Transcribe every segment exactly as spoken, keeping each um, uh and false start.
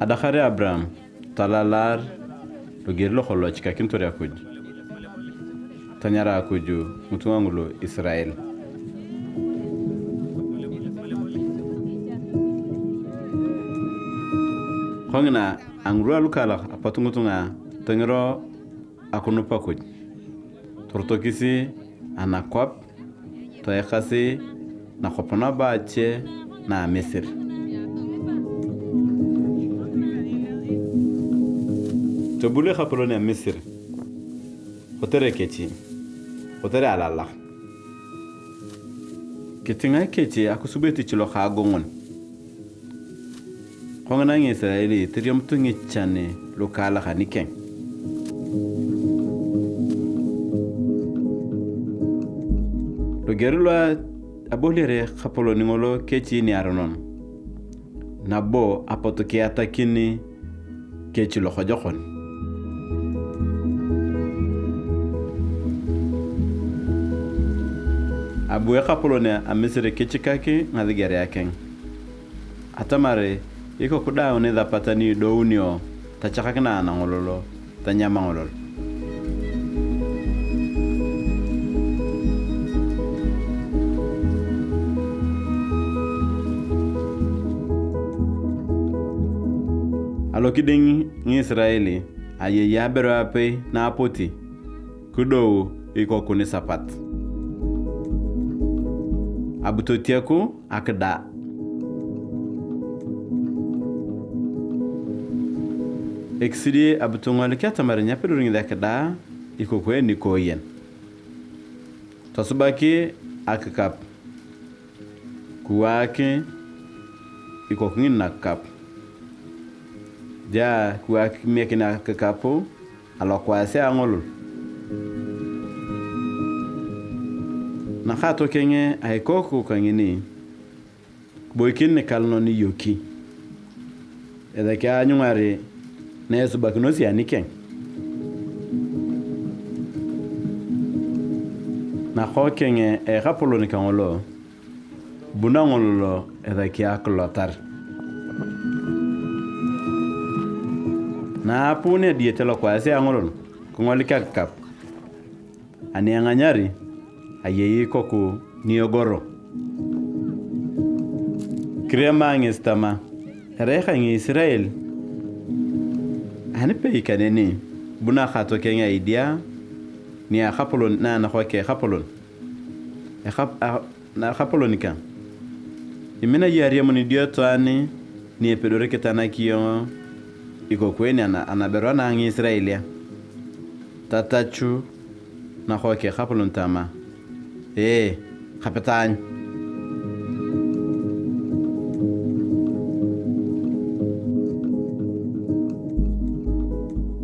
Adakar Aburaam talalaar loger lokolong echikakinitor Akuj, tanyara Akuj ngitunga ngulu Isirael. Kongina a ngirwa lukaalak apot ngitunga tongiro akinup Akuj, torotokis anakwap, toekasi nakwap nabo ache na a Misiri. Tobul ekapolon a Misiri kotere kechi, kotere alalak. Kitinga kechi akusub etich loka agongon. Kongina Ngisirael toriamut ngichan lukaalak anikeng. Loger lo aboliare ekapolon ngolo kechi niaronon, nabo apot kiatakin kechi lokojokon. Abu ekapolon a Misiri kichikak ngasigerea keng, atamar ikoku daang ni isapata ni idounio tachakakina anangolol, tanyama ngolol. Alokiding Ngisirael ayei aberu apei na apoti, kidou ikoku nisapat. Abu totiaku akidaa. Ekisidi abu tongolik atamar nyapedori ngesi akidaa ikoku nikooyen. Tosubaki akikap, kiwaak ikoku ngini nakikap, ja kiwaak kimiek akikap alokwaas a angolol. Nakaatokeng a ikoku kangini, kiboikin nikalonon iyoki, esaki aanyungari na esubakinosi anikeng. Nakookeng a ekapolon kangolo, bu nangolol esaki akilotar. Na apuunea diyete lokwaas a angolol, kingolik akikap. Ani enganyari, ayei ikoku ni egoro. Kirema ngesi tama, "Erai ka Ngisirael, ani pei kaneni, bu nakaatokeng a idia nia ekapolon na anakok a ekapolon, ekap-, a-, na ekapolon kang, imina iyong ariamun idio itwaan ni epedori kitanak iyong ikoku en ana-, anaberu ana a Ngisirael a?" Tatachu nakok a ekapolon tama, "Ee, kape taanyu."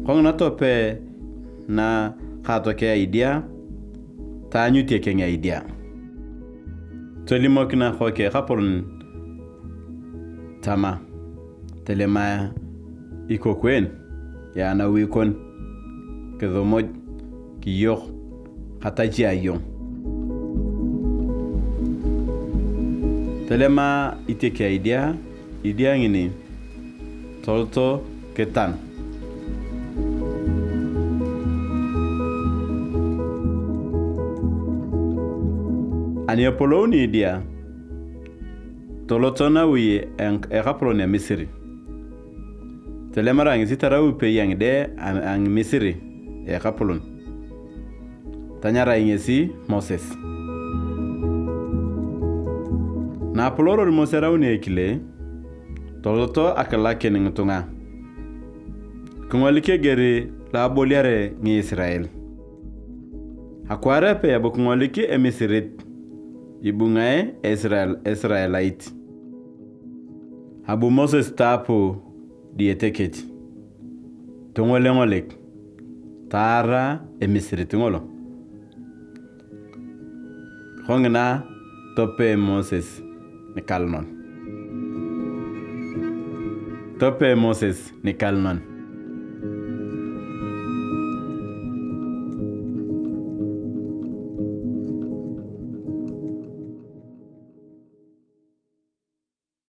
Kongina tope nakaatokeng a idia, taanyutie keng a idia. Tolimok nakok a ekapolon tama, "Tolema ikoku en ya anawi kon, kisumuj, kiyok, katachi ayong." Tolema itieke a idia, idia ngini, toloto kitan. Ani epolouni idia, toloto nawi a ekapolon a Misiri. Tolemara ngesi tarau ipei a ngide a, a Ngimisiri a ekapolon. Tanyarae ngesi Moses. Na apoloror Mose erauni ekile, toloto akilakin ngitunga, kingolik eger lo aboliare Ngisirael. Akwaar apei abu kingolik Emisirit, ibungae Israel, Israelait. Abu Moses taapu diyete kech, tongolengolik, taara Emisirit ngolo. Kongina tope Moses nikalonon. Tope Moses nikalonon.